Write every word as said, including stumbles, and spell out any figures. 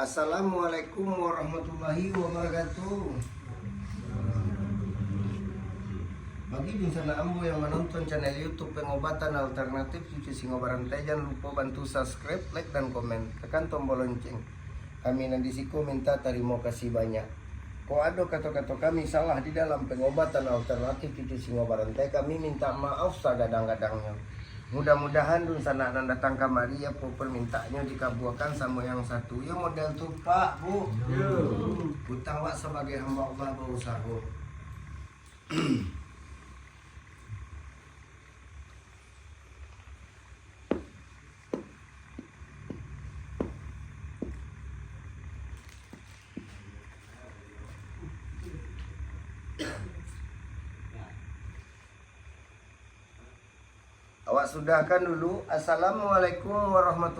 Assalamualaikum warahmatullahi wabarakatuh. Bagi dunsanak ambo yang manonton channel YouTube Pengobatan Alternatif Cucu Singo Barantai, jan lupo bantu subscribe, like, dan komen. Tekan tombol lonceng. Kami nan di siko minta tarimo kasih banyak. Kok ado kato-kato kami salah di dalam Pengobatan Alternatif Cucu Singo Barantai, kami minta maaf sagadang-gadangnyo. Mudah-mudahan dunsanak nan datang kamari, apo permintaannyo dikabuakan samo yang satu. Yo model tu, Pak, Bu. Yo. Utang wak sabagai hamba Allah bausaho. Awak sudahkan dulu. Assalamualaikum warahmatullahi